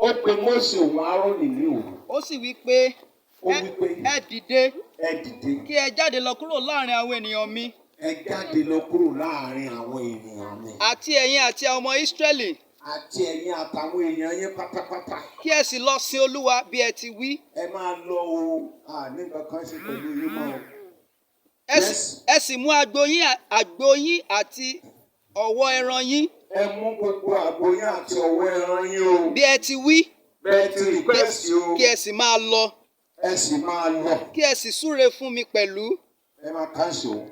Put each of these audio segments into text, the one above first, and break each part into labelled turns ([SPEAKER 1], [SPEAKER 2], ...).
[SPEAKER 1] Ó pe Mósè òun Árónì ní òru.
[SPEAKER 2] Ó sì wí pé,
[SPEAKER 1] Ó wí pé,
[SPEAKER 2] "Ẹ dìde,
[SPEAKER 1] "Ẹ dìde,
[SPEAKER 2] kí ẹ jáde lọ kúrò láàrin àwọn ènìyàn mi,
[SPEAKER 1] ẹ jáde lọ kúrò láàrin àwọn ènìyàn mi,
[SPEAKER 2] àti ẹ̀yin àti àwọn ọmọ Ísírẹ́lì,
[SPEAKER 1] àti ẹ̀yin àtàwọn èèyàn yín pátápátá.
[SPEAKER 2] kí ẹ sì lọ sin Olúwa bí ẹ ti wí."
[SPEAKER 1] Ẹ máa lọ o, àní kankan ṣe pẹ̀lú yín mọ́ o.
[SPEAKER 2] Ẹ sì mú àgbo yín àti ọ̀wọ́ ẹran yín,
[SPEAKER 1] Ẹ mú gbogbo àgbo yín àti ọ̀wọ́ ẹran yín o,
[SPEAKER 2] bí ẹ ti wí,
[SPEAKER 1] bẹ́ẹ̀ ti request o,
[SPEAKER 2] kí ẹ sì máa lọ,
[SPEAKER 1] ẹ sì máa lọ.
[SPEAKER 2] Kí ẹ sì súre fún mi pẹ̀lú."
[SPEAKER 1] Ẹ máa káńsì o.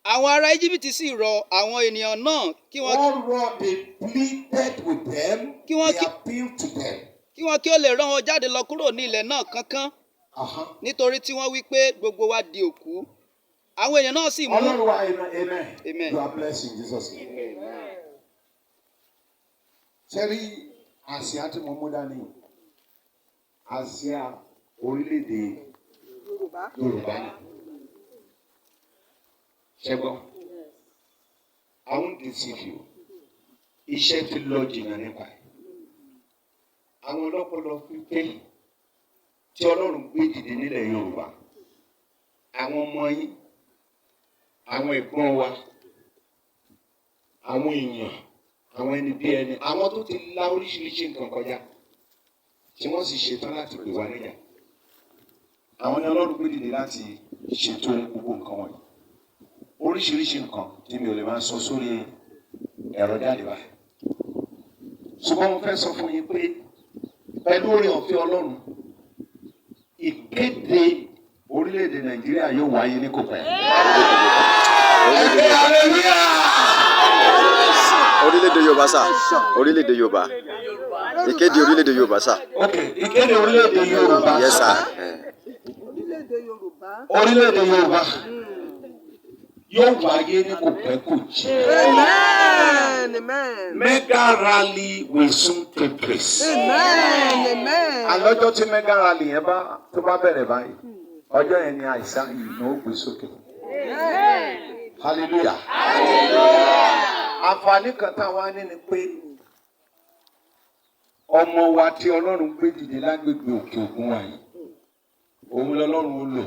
[SPEAKER 2] Àwọn ará Íjíbítì sì rọ àwọn ènìyàn náà kí wọ́n
[SPEAKER 1] Wọ́n rọ, they pleaded with them, they appealed to them.
[SPEAKER 2] kí wọ́n kí ó lè rán wọn jáde lọ kúrò ní ilẹ̀ náà kánkán, nítorí tí wọ́n wí pé, "Gbogbo wa di òkú." Àwọn èèyàn náà sì mú
[SPEAKER 1] Ọlọ́run wa, amen. Amen.
[SPEAKER 2] Amen.
[SPEAKER 1] You are blessed in Jesus' name. Ṣé rí àsíá tí mo mú dání? Àsíá orílẹ̀-èdè Yorùbá ni. Ṣé gbọ́? I won't deceive you. Iṣẹ́ ti lọ jìnnà nípa ẹ̀. Àwọn ọlọ́pọlọ pípé tí Ọlọ́run gbé dìde nílẹ̀ Yorùbá. Àwọn ọmọ yín, àwọn ẹ̀gbọ́n wa, àwọn èèyàn, àwọn ẹni bí ẹni, àwọn tó ti la oríṣiríṣi nǹkan kọjá, tí wọ́n sì ṣetán láti pè wá níjà. Àwọn ni Ọlọ́run gbé dìde láti ṣètò gbogbo nǹkan wọ̀nyí. Oríṣiríṣi nǹkan tí mi ò lè máa sọ sórí ẹ̀rọ jáde báyìí. Ṣùgbọ́n mo fẹ́ sọ fún yín pé pẹ̀lú oore ọ̀fẹ́ Ọlọ́run, ìkéde orílẹ̀-èdè Nàìjíríà yóò wáyé ní kò pẹ́. Ẹ ké hallelujah!
[SPEAKER 3] Orílẹ̀-èdè Yorùbá sà, orílẹ̀-èdè Yorùbá, ìkéde orílẹ̀-èdè Yorùbá sà.
[SPEAKER 1] Ok, ìkéde orílẹ̀-èdè Yorùbá.
[SPEAKER 3] Yes sir.
[SPEAKER 4] Orílẹ̀-èdè Yorùbá.
[SPEAKER 1] Orílẹ̀-èdè Yorùbá yóò wáyé ní kò pẹ́ kò jì.
[SPEAKER 4] Amen. Amen.
[SPEAKER 1] Mega rally will soon take place.
[SPEAKER 4] Amen. Amen.
[SPEAKER 1] Àlọ́jọ́ tí mega rally yẹn bá tó bá bẹ̀rẹ̀ báyìí, ọjọ́ yẹn ni àìsàn yìí ní ó gbé sókè. Hallelujah. Àǹfààní kan táwa ní ni pé ọmọ wa tí Ọlọ́run gbé dìde lágbègbè òkè òkun wa yìí, òun lọ́lọ́run ó lò.